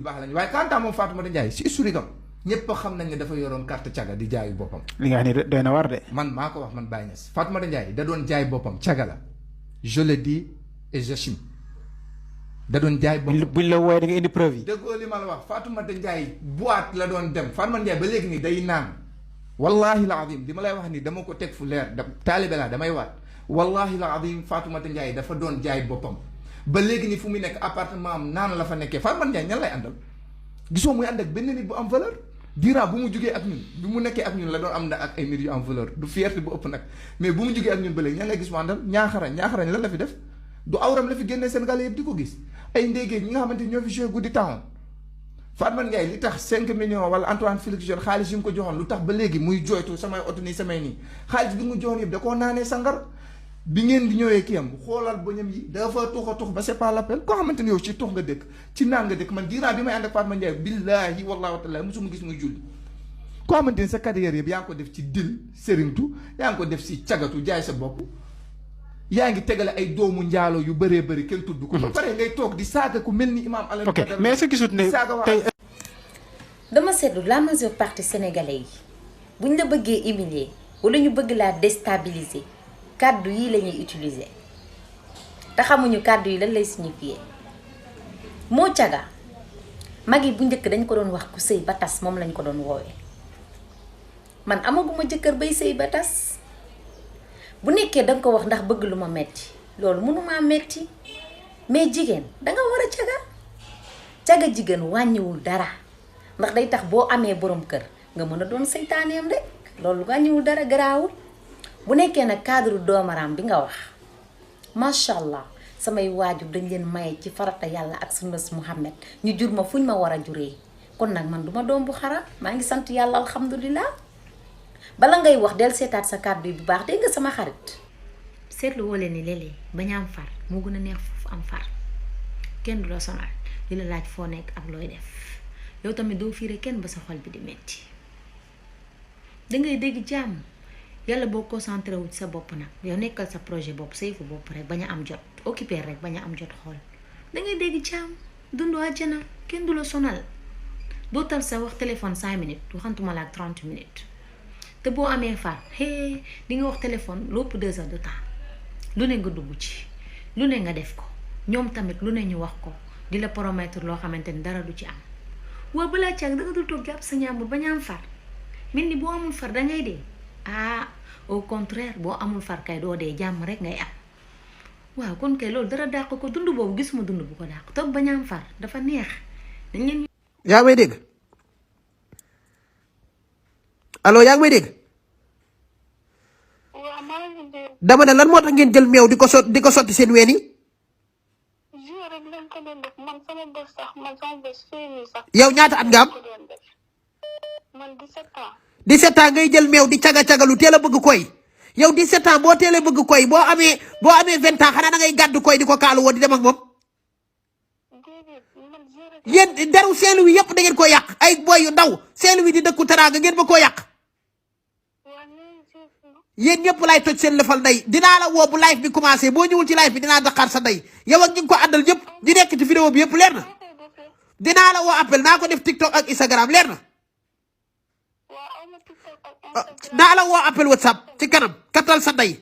baax lañu waaye quant à moom Fatoumata Ndiaye si historique am ñëpp xam nañ ne dafa yoroon carte caga di jaayu boppam. li nga xam ne doy na war de. man maa ko wax man Baye Niass Fatoumata Ndiaye da doon jaay boppam caga la je le dis et j'assume da doon jaay boppam. buñ la wooyee da nga indi preuve yi. déggoo li ma la wax Fatoumata Ndiaye boîte la doon dem Fatoumata Ndiaye ba léegi nii day naan wallahi la azim di ma lay wax ni dama ko teg fu leer da taalibe laa damay waat wallahi la azim Fatoumata Ndiaye dafa doon jaay boppam ba léegi nii fu muy nekk appartement am naan la fa nekkee Fatoumata Ndiaye ñan lay àndal gisoo muy ànd ak benn nit bu am valeur. Dira bu mu jugee ak ñun bi mu nekkee ak ñun la doon am na ak ay nit yu am valeur du fierté bu ëpp nag mais bu mu jugee ak ñun ba léegi ñan lay gis mu àndal ñaaxarañ lan la fi def du awram la fi génnee Sénégal yëpp di ko gis ay ndéegee ñi nga xamante ñoo fi joué guddi taxoon Fatoumata Ndiaye li tax 5 millions wala Antoine Félix Diome xaalis yu mu ko joxoon lu tax ba léegi muy jooytu samay oto nii samay nii xaalis bi mu joxoon yëpp da koo naanee sangar bi ngeen di ñëwee kii am xoolal bëñam yi dafa tux ba c'est pas l'appel koo xamante ni yow ci tux nga dëkk ci naan nga dëkk man Dira bi may ànd ak Fatoumata Ndiaye billaahi wallaahi wa taala mosuma gis muy julli koo xamante ni sa carrière yëpp yaa ngi ko def ci dil sëriñtu yaa ngi ko def si cagatu jaay sa bopp yaa ngi tegale ay doomu njaalo yu bëree bëri kenn tudd ko ba pare ngay toog di saaga ku mel ni imaam Alioune ok mais est-ce que gisut ne tey dama seetlu la majeure partie sénégalais yi buñ la bëggee humilier wala ñu bëgg laa déstabiliser kàddu yi la ñuy utiliser te xamuñu kàddu yi lan lay signifier moo caga mag yi bu njëkk dañ ko doon wax ku sëy ba tas moom lañ ko doon woowee man amaguma jëkkër bay sëy ba tas bu nekkee danga ko wax ndax bëgg lu ma metti loolu mënumaa metti mais jigéen danga war a caga jigéen wàññiwul dara ndax day tax boo amee borom kër nga mën a doon seytaaneem rek loolu wàññiwul dara garaawul bu nekkee nag cadre doomaraam bi nga wax macha allah samay waajur dañ leen maye ci farata yàlla ak sunnas Muhammad ñu jur ma fuñ ma war a juree kon nag man duma doom bu xara maa ngi sant yàlla alhamdulilah bala ngay wax del seetaat sa kàddu yi bu baax dégg nga sama xarit seetlu woo leen ni léeg-léeg bañ a am far moo gën a neex foofu am far kenn du la sonal li la laaj foo nekk ak looy def yow tamit doo fiire kenn ba sa xol bi di metti dangay dégg jàmm yàlla boo concentré wu ci sa bopp nag yow nekkal sa projet bopp sa yëfu bopp rek bañ a am jot occupé rek bañ a am jot xool dangay dégg jàmm dundu àjjana kenn du la sonal doo tal sa wax téléphone 5 minutes waxantuma la ak 30 minutes te boo amee far di nga wax téléphone lépp 2 heures de temps lu ne nga dugg ci lu ne nga def ko ñoom tamit lu ne ñu wax ko di la promettre loo xamante ni dara du ci am waaw balaa caag danga dul toog jàpp sa ñaambur bañ a am far mel ni boo amul far dangay dee au contraire boo amul far kay doo dee jàmm rek ngay am waaw kon kay loolu dara dàq ko dund boobu gisuma dund bu ko dàq toog bañ a am far dafa neex dañ leen. yaa ngi may dégg allo yaa ngi may dégg dama ne lan moo tax ngeen jël meew di ko sotti seen ween yi yow ñaata at nga am 17 ans ngay jël meew di caga-cagalu teel a bëgg koy yow 17 ans boo teelee bëgg koy boo amee 20 ans xanaa da ngay gàddu koy di ko kaalu woo di dem ak moom yéen deru Saint-Louis yëpp da ngeen koo yàq ay boy yu ndaw Saint-Louis di dëkku teraanga ngeen ba koo yàq yéen ñëpp lay toj seen lëfal ndey dinaa la woo bu live bi commencé boo ñëwul ci live bi dinaa daqaar sa ndey yow ak ñi ngi ko àndal ñëpp di nekk ci vidéo bi yëpp leer na dinaa la woo appel naa ko def TikTok ak Instagram leer na naa la woo appel WhatsApp ci kanam kattal sa ndey